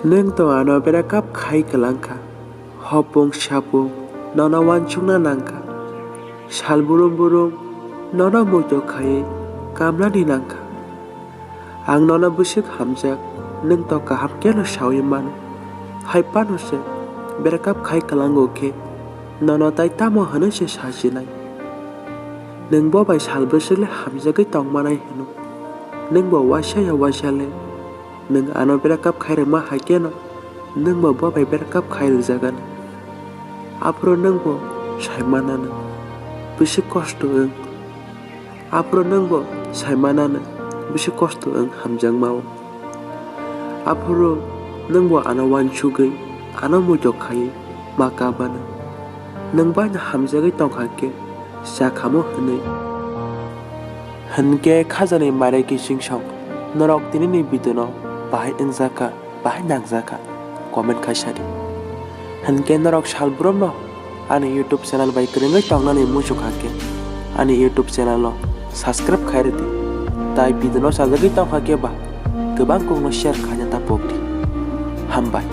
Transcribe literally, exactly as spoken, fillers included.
Nwng to ano breakup khai kwlangkha. Hopung sapung nono wansukna nangkha. Sal burum burum nono muitok khaiwi kamlani nangkha. Ang nono bwswk hamjak, nwng to kaham keno saui mano. Hai phano se breakup khai kwlango khe nono tai tamo hwnwi se sajinai. Nwng bo bai sal bwswk le hamjagwi tongmanai hwno. Nwng bo waisa ya waisa le nwng ano breakup khai rwma hai kheno nwng bo bo bai breakup khai rwjagani. Aphuru nwng bo sai mananw bwswk kosto wng. Aphuru nwng bo sai mananw bwswk kosto wng hamjakma-o. Aphuru nwng bo ano wansugwi ano muitok khaiwi ma kabano. Nwng bai no hamjagwi tongkha khe cha khamo hwnwi. Hwnkhe khajani mare kiching song norok tinini video no bahai wngjak kha, bahai nangjak kha, comment khai sadi. Hwnkhe norok salbrum no ani YouTube channel bai kwrwngwi tongnani muchuk kha khe ani YouTube channel no subscribe khai rwdi. Tai video no sajagwi tongkha khe ba kwbang kokno share khaina ta pokdi. Hambai.